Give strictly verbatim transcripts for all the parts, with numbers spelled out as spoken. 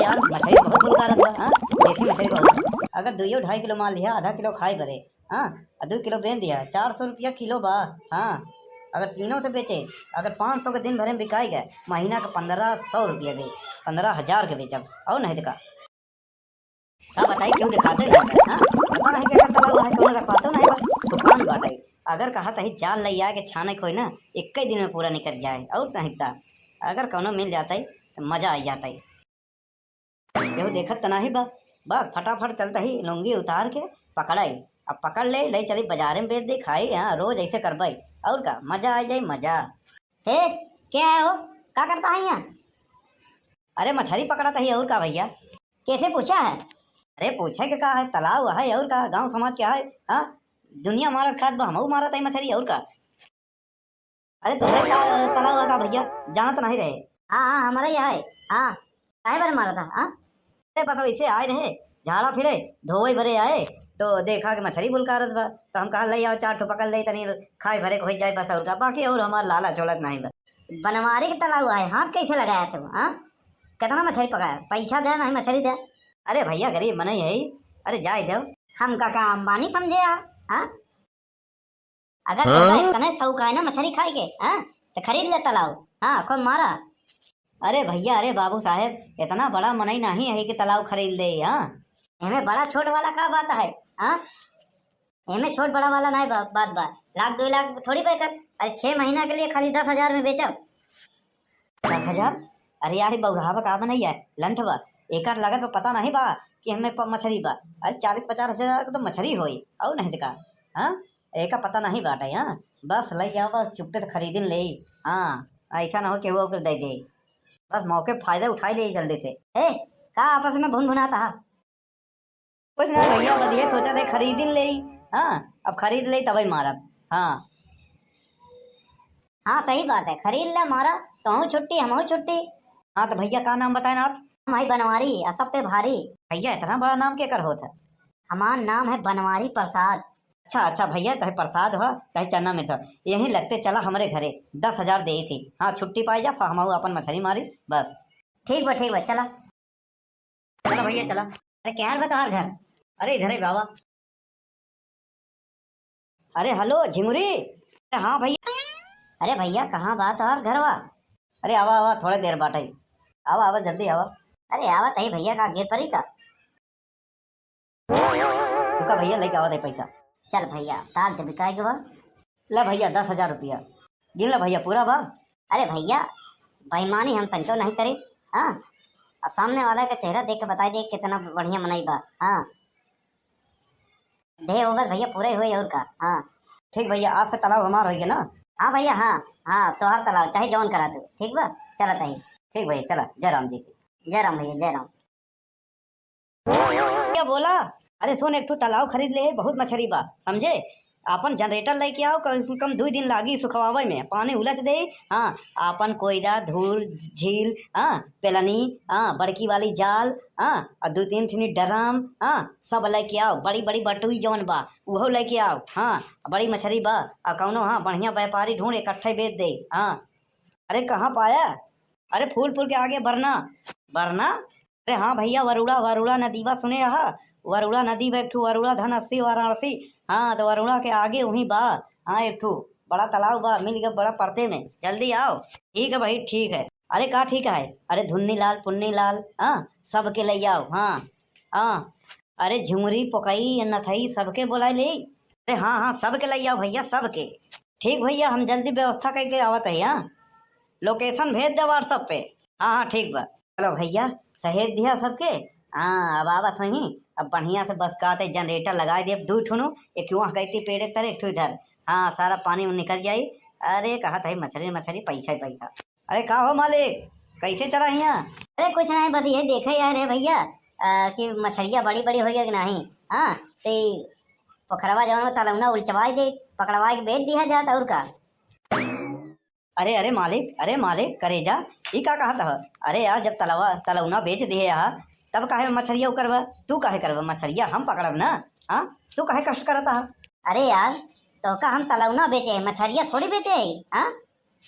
हाँ, मछरी बहुत गुणकारत बा, हाँ, देसी मछरी बहुत। अगर दुइयो ढाई किलो मार लिहा, आधा किलो खाए बरे, हाँ, आ दू किलो बेच दिहा, चार सौ रुपया किलो बा, हाँ। अगर तीनों से बेचे, अगर पाँच सौ के दिन भरे में बिकाई गए, महीना का पन्द्रह सौ रुपया बे, पन्द्रह हजार के बेचब, और नहीं तो का। का बताई, केहू देखाते नहीं बा, हाँ? पता नहीं केकर तलाव है, कौनो रखवातो नहीं बा, सुखान बाटे। अगर कहत ही जाल लइ आए के छाने खोई ना, इक्के दिन में पूरा निकल जाए, और नहीं का। अगर कौनो मिल जाता है, तो मजा आ जाता है। केहू देखत त नाही बा, बस फटाफट चलत ही लुंगी उतार के पकड़ाई, अब पकड़ ले, ले चली बाजारे में बेच दे, खाई, हाँ, रोज ऐसे करबाई, और का, मजा आ जाए, मजा। हे, क्या है हो? का करता है यहाँ? अरे, मछरी पकड़त ही, और का भैया? कैसे पूछा है? अरे, पूछे के का है, तलाव है, और का, गांव समाज के है, हाँ? दुनिया मारत खात बा, हमहू मारत है मछरी, और का। अरे, तोहरे का तलाव है का भैया? जानत नहीं रहे। हाँ, हाँ, हमारा ही है। हाँ, काहे बारे मारत है, हाँ? अरे, बस वैसे आए रहे, झाड़ा फिरे, धोवे भरे आए, तो देखा कि मछरी बुलकारत बा, तो हम कहा, "ले आओ, चार ठो पकड़ ले, तनी खाए भरे के हो जाए, बस और का।" बाकी और हमार लालच उलच नहीं बा। बनवारी के तलाव है, हाथ कैसे लगाया तू, हाँ? कितना मछरी पकड़ा? पैसा दे, नहीं मछरी दे। अरे भैया, गरीब मनई है, अरे जाए दो। हमका का अंबानी समझे आ, हाँ? अगर हाँ? तोहका इतने शौक है ना मछरी खाए के, हाँ, तो खरीद ले तलाव, हाँ, खूब मारा। अरे भैया, अरे बाबू साहेब, इतना बड़ा मनई नहीं है कि तलाव खरीद ले, हाँ। एमे बड़ा छोट वाला का बात है, हाँ? एमे छोट बड़ा वाला नहीं बा-, बात बा। लाख दो लाख थोड़ी पे कर, अरे छह महीना के लिए खाली दस हजार में बेचब। दस हजार? अरे यार, ई बौरहावा का बनैया है, लंठ बा। एकर लगत बा पता नहीं बा कि हमें प-, मछरी बा। अरे चालीस पचास हजार के तो मछरी होई, और नहीं तो का। हाँ, एका पता नहीं बाटे। हाँ, बस लई आवा, बस चुप्पे से खरीदिन ले। हाँ, ऐसा ना हो कि वो ओकर दे दे। बस मौके फायदा उठाई ले जल्दी से। ए, का आपस में भुनभुनाता है? कुछ ना भैया, बस ये सोचा थे खरीदिन ले। हाँ, अब खरीद ले तबे मारब। हाँ। हाँ, सही बात है, खरीद ले मारा, तोहू छुट्टी, हमहू छुट्टी। हाँ, तो भैया का नाम बताए ना आप? हम है बनवारी, आ सब पे भारी। भैया, इतना बड़ा नाम केकर होत है? हमार नाम है बनवारी प्रसाद। अच्छा, अच्छा भैया, चाहे प्रसाद हो, चाहे चन्ना मिर्च हो, यहीं लगते चला हमरे घरे, दस हजार देई थी। हाँ, छुट्टी पाई जा, फिर हमहू अपन मछरी मारी, बस। ठीक बा, ठीक बा, चला। चला भैया, चला। अरे, केहर बा तोहार घर? अरे, इधर है बाबा। अरे, हेलो, झिमुरी। अरे, हाँ भैया। अरे भैया, कहाँ बा तोहार घरवा? अरे, आवा, आवा, थोड़े देर बाटे। आवा, आवा, जल्दी आवा। अरे, आवा तही भैया, का गिर परी का? रुका भैया, लेके आवा दे पैसा। चल भैया, ताल तो बिकाए के बा। ले भैया, दस हजार रुपया। गिन ले भैया, पूरा बा। अरे भैया, बेईमानी हम तनिको नहीं करी। हाँ, अब सामने वाला का चेहरा देख के बताई दे कितना बढ़िया मनई बा। हाँ, दे होगत भैया, पूरा ही होई और का। हाँ। ठीक भैया, आज से तालाब हमार होई गया ना? हाँ भैया, हाँ, हाँ, तोहर तालाब, चाहे जौन करा तू, ठीक बा? चलत ही। ठीक भैया, चला, जय राम जी की। जय राम भैया, जय राम। क्या बोला? अरे सुन, एक ठो तालाब खरीद ले, बहुत मछरी बा, समझे? आपन जनरेटर लेके आओ, कम से कम दुई दिन लागी सुखवावे में, पानी उलच दे। हाँ, आपन कोयला, धूर, झील, हाँ, पेलनी, हाँ, बड़की वाली जाल, हाँ, और दू तीन ठिनी ड्रम, हाँ, सब लेके आओ। बड़ी बड़ी बटुई जौन बा, उहो लेके आओ। हाँ, बड़ी मछरी बा, और कौनो, हाँ, बढ़िया व्यापारी ढूंढ, इकट्ठे बेच दे। हाँ। अरे, कहाँ पाया? अरे, फूलपुर के आगे बरना। बरना? अरे हाँ भैया, वरुणा, वरुणा नदी बा, सुने आहा? वरुणा नदी बा, एक ठो वरुणा धन अस्सी वाराणसी। हाँ, तो वरुणा के आगे वहीं बा। हाँ, एक ठो बड़ा तालाब बा, मिल गया बड़ा परते में। जल्दी आओ। ठीक है भाई, ठीक है। अरे का ठीक है? अरे धुन्नी लाल, पुन्नी लाल, हाँ, सबके ले आओ। हाँ, हाँ। अरे झुमरी, पोकई, नथई, सबके बोला ले। अरे हाँ, हाँ, सबके ले आओ भैया, सबके। ठीक भैया, हम जल्दी व्यवस्था करके आवत है। हाँ, location भेज दे WhatsApp पे। हाँ, हाँ, ठीक बा। चलो भैया, सहेज दिया सबके। हाँ, अब आवत हई, अब बढ़िया से बस कहते जनरेटर लगाए देब दू ठुनु, एक वहाँ गई पेड़े तरे, एक ठो इधर। हाँ, सारा पानी निकल जाई। अरे कहत है मछली, मछली, पैसा ही पैसा। अरे का हो मालिक, कैसे चला हिया? अरे कुछ नहीं, बस ये देखे यार रे भैया, आ, कि मछलिया बड़ी बड़ी हो गया कि नहीं। हाँ, ते पोखरवा जवन में तलौना उलचवाई दे, पकड़वाई के बेच दिया जात, और का। अरे, अरे मालिक, अरे मालिक, करेजा, ई का कहत ह? अरे यार, जब तलवा, तलौना बेच दिहे ह, तब काहे मछरिया उ करबा? तू काहे करबा? मछरिया हम पकड़ब ना। हाँ, तू काहे कष्ट करत ह? अरे यार, तोहका हम तलौना बेचे है, मछरिया थोड़ी बेचे है। हाँ,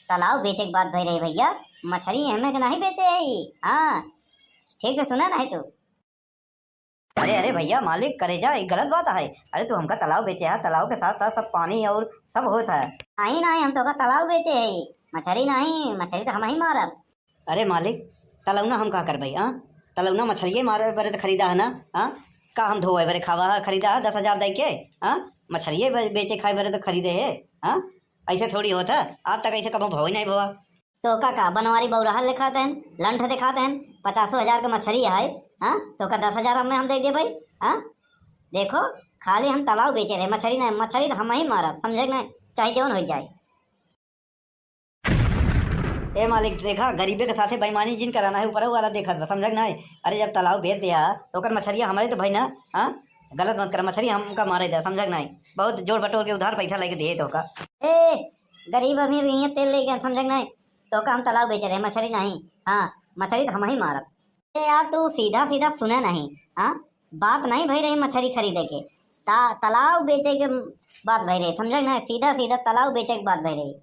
तालाब बेचे के बात भई रही भैया, मछरी हमें के नहीं बेचे है। हाँ, ठीक से सुना नहीं तू। अरे, अरे भइया, मालिक, करेजा, ई गलत बात है। अरे, तू हमका तालाब बेचे है, तालाब के साथ साथ सब पानी और सब होत है। नहीं, नहीं, हम तोका तालाब बेचे है, मछरी नहीं, मछरी तो हमही मारब। अरे मालिक, तलौना हम का करबै, हाँ? तलौना मछरिये मारे बरे तो खरीदा है ना, हाँ? का हम धोए बरे खावा है, खरीदा है दस हजार दइ के, हाँ? मछरिये बे-, बेचे खाए बरे तो खरीदे है, हाँ? ऐसे थोड़ी होत है, आज तक ऐसे कबो भवा ही नहीं भवा। तोका का बनवारी बौराहा देखात हैं, लंठ देखात हैं, पचासो हजार के मछरी है, हाँ? तोका दस हजार में हम दे देबै, हाँ? देखो, खाली हम तालाब बेचे रहे, मछरी नहीं, मछरी तो हमही मारब, समझे कि नहीं? चाहे जौन हो जाए। ए मालिक, देखा, गरीबे के साथे बेईमानी जिन कराना है, ऊपर वाला देखत बा, समझा कि नाहीं? अरे, जब तालाब बेच दिया, तो ओकर मछरिया हमरे तो भाई ना, हाँ? गलत मत कर, मछरी हमका मारे दे, समझा कि नाहीं? बहुत जोड़ बटोर के उधार पैसा लेके दिए तो का। ए, गरीब अमीर इहे तेल ले गए, समझा कि नाहीं? तो का हम तालाब बेचे रहे, मछरी नहीं, हाँ, मछरी तो हमही मारब। ए यार, तू सीधा सीधा सुने नहीं, हाँ? बात नहीं भई रही मछरी खरीदे के, ता-, तालाब बेचे के बात भई रही, समझा कि नाहीं? सीधा सीधा तालाब बेचे के बात भई रही।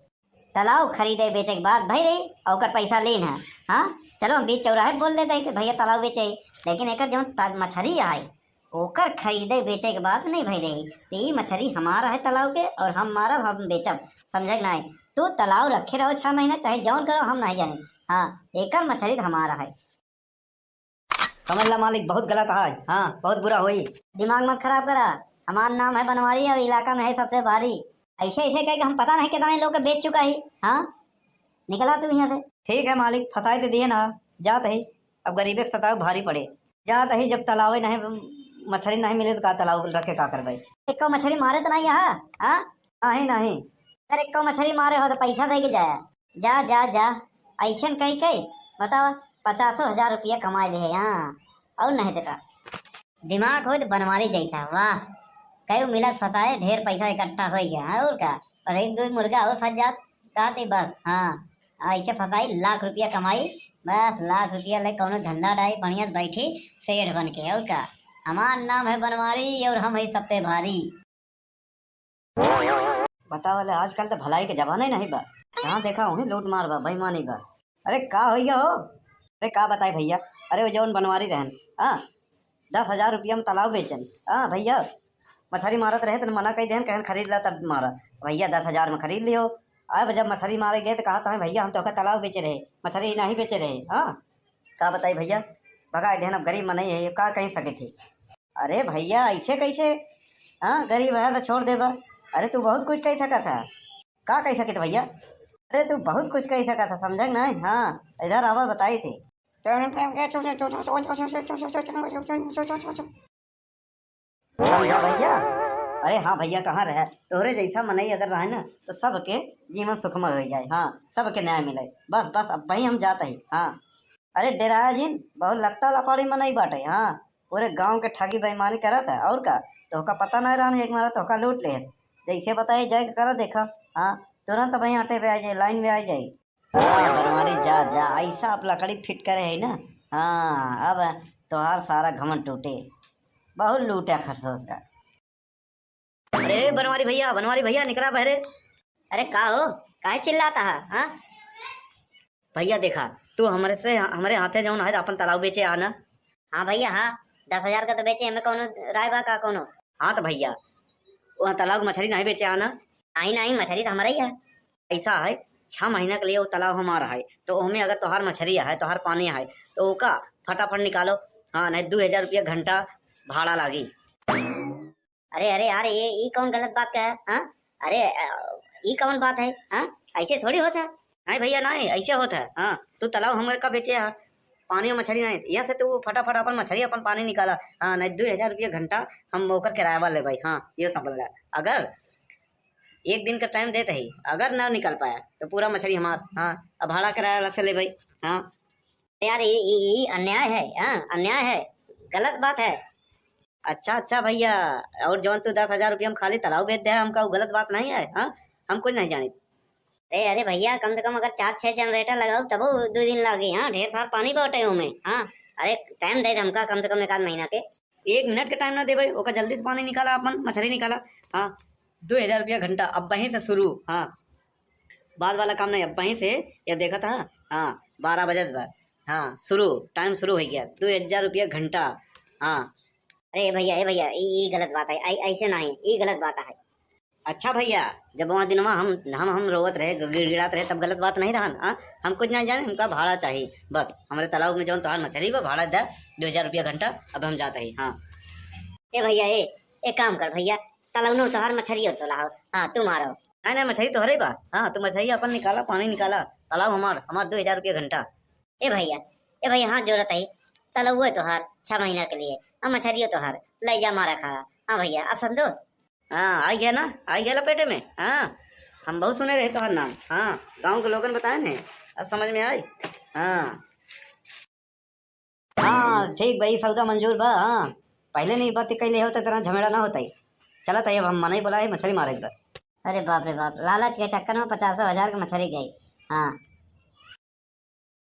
तालाब खरीदे बेचे के बात भई रही और ओकर पैसा लेन है। हाँ, चलो हम बीच चौराहे बोल देते हैं कि भइया तालाब बेचे, लेकिन एकर जौन ता-, मछरी है, ओकर खरीदे बेचे के बात नहीं भई रही। तो ई मछरी हमारा है तालाब के और हम मारब, हम बेचब, समझा कि नाहीं? तू तालाब रखे रहो छह महीना, चाहे जौन करो, हम नहीं जाने। हाँ, एकर मछरी तो हमारा है। समझ ला मालिक, बहुत गलत है। हाँ, बहुत बुरा होई। दिमाग मत खराब करा, हमार नाम है बनवारी और इलाका में है सबसे भारी। ऐसे ऐसे कह के हम पता नहीं कितना लोग के बेच चुका ही। हाँ, निकला तू यहाँ से। ठीक है मालिक, फंसाए तो दिए ना, जात ही। अब गरीबे के सतावे भारी पड़े। जात ही, जब तालाबे नहीं, मछरी नहीं मिले तो का तालाब रखे का करबे? एको मछरी मारे तो नहीं यहाँ, हाँ? नहीं, नहीं। अरे एको मछरी मारे हो तो पैसा दे के जाया। जा, जा, जा, ऐसन कही कही, बतावा, पचासो हजार रुपया कमाए ले है, हाँ, और नहीं तो का। दिमाग हो तो बनवारी जैसा, वाह, कई मिलत फंसाए, ढेर पैसा इकट्ठा हो गया, और का, और एक दो मुर्गा और फंस जात, कहते बस, हाँ, ऐसे फंसाई, लाख रुपया कमाई, बस लाख रुपया ले कौनो धंधा डाई, बढ़िया से बैठी सेठ बन के, और का। हमार नाम है बनवारी और हम है सब पे भारी। बतावा ले, आजकल तो भलाई के जमाना ही नहीं बा। जहाँ देखा वहीं लूट मार बा, बेईमानी बा। अरे का हो गया हो? अरे का बताई भइया, अरे वो जौन बनवारी रहन, हाँ, दस हजार रुपया में तालाब बेचन, हाँ भइया, मछरी मारत रहे तो मना कही देहन, कहन खरीद ला तब मारा। भइया दस हजार में खरीद लियो। अब जब मछरी मारे गए तो कहा था, भइया हम तो तालाब बेचे रहे, मछरी नहीं बेचे रहे, हाँ। का बताई भइया, भगाए देहन, अब गरीब मनई है, का कही सके थे। अरे भइया, ऐसे कैसे? हाँ, गरीब है तो छोड़ देबा। अरे तू बहुत कुछ कही सकत है। का कही सके थे भइया? अरे तू बहुत कुछ कही सकत है, समझा कि नहीं? हाँ, इधर आवा, बताई थे। समझा भइया? अरे हाँ भइया, कहाँ रहे? तोहरे जैसा मनई अगर रहे ना, तो सबके जीवन सुखमय हो जाए। हाँ, सबके न्याय मिले। बस, बस, अब वहीं हम जात ही। हाँ। अरे डेराया जिन, बहुत लत्ता लपाड़ी मनई बाटे। हाँ, पूरे गांव के ठगी बेईमानी करत है, और का? तोहका पता नहीं रहन, एक मारा तोहका लूट लेत। जैसे बताई जाए के करा, देखा। हाँ, तुरंत वहीं अटे पे आ जाए, लाइन में आ जाए। हाँ, बनवारी जा, जा, ऐसा आप लकड़ी फिट करे है ना। हाँ, अब तोहार सारा घमंड टूटे। बहुत लूटा खरसोस का। अरे बनवारी भइया, बनवारी भइया, निकरा बहरे। अरे का हो, काहे चिल्लाता है, हाँ? भइया देखा, तू हमरे से, हमरे हाथे जौन है, अपन तालाब बेचे आ ना। हाँ भइया, हाँ, दस हजार का तो बेचे, हमें कौनो राय बा का कौनो? हाँ तो भइया, वहाँ तालाब के मछरी नहीं बेचे आ ना। नहीं, नहीं, मछरी तो हमारा ही है। ऐसा है, छह महीना के लिए वो तालाब हमारा है, तो ओहमे अगर तोहार मछरी है, तोहार पानी है, तो ओका फटाफट निकालो। हाँ, नहीं दो हजार रुपया घंटा भाड़ा लागी। अरे, अरे यार, ये, ई कौन गलत बात कहा है, हाँ? अरे, अ, ई कौन बात है, हाँ? ऐसे थोड़ी होता है। नहीं भइया, नहीं, ऐसे होता है, हाँ। तू तालाब हमरे का बेचे है, पानी में मछरी नहीं, यहाँ से तू फटाफट अपन मछरी, अपन पानी निकाला, हाँ, नहीं दो हजार रुपया घंटा हम ओकर किराया लेबै, हाँ, ये समझ ला। अगर एक दिन का टाइम देते ही, अगर ना निकल पाया, तो पूरा मछरी हमार, हाँ, अब भाड़ा किराया अलग से लेबै, हाँ। यार, ई, ई, ई अन्याय है, हाँ, अन्याय है, गलत बात है। अच्छा, अच्छा भइया, और जौन तू दस हजार रुपया में खाली तालाब बेच दे, हमका वो गलत बात नहीं है, हाँ, हम कुछ नहीं जानित। अरे, अरे भइया, कम से कम अगर चार छह जनरेटर लगाओ, तबो दो दिन लागी, हाँ, ढेर सारा पानी बाटे ओमे, हाँ। अरे, टाइम दे दे हमका कम से कम एक आध महीना के। एक मिनट के टाइम ना देबे, ओका जल्दी से पानी निकाला, अपन मछरी निकाला, हाँ। दो हजार रुपया घंटा, अब वहीं से शुरू, हाँ। बाद वाला काम नहीं, अब वहीं से, ये देखा था, हाँ, बारह बजे था, हाँ, शुरू, टाइम शुरू होइ गया, दो हजार रुपया घंटा। हाँ। अरे भइया, ए भइया, ई, ई गलत बात है, ऐ-, ऐसे नहीं, ई गलत बात है। अच्छा भइया, जब वहाँ दिनवा हम, हम, हम रोवत रहे, गिड़गिड़ात रहे, तब गलत बात नहीं रहन, हाँ? हम कुछ नहीं जाने, हमका भाड़ा चाही, बस। हमरे तालाब में जौन तोहार मछरी बा, भाड़ा दे, दो हजार रुपया घंटा, अब हम जात ही, हाँ। ए भइया, ए, एक काम कर भइया, तालाब में तोहार मछरियो तो लाओ, हाँ, तू मारो। नहीं, नहीं, मछरी तोहरे बा, हाँ, तू मछरी अपन निकाला, पानी निकाला, तालाब हमार, हमार दो हजार रुपया घंटा। ए भइया, ए भइया, हाथ जोड़त ही, तालाबो तोहार छह महीना के लिए, आ मछरियो तोहार, ले जा मारा खा। हाँ भइया, अब संतोष? हाँ, आ गया ना, आ गया लपेटे में। हाँ, हम बहुत सुने रहे तोहार नाम। हाँ, गाँव के लोगन बताए ने, अब समझ में आई। हाँ, हाँ, ठीक भाई, सौदा मंजूर बा। हाँ, पहले नहीं बात कैले होते, इतना झमेला ना होता ही। चलत है, अब हम मनई बोला है, मछली मारे के बा। अरे बाप रे बाप, लालच के चक्कर में पचासों हजार के मछली गई। हाँ,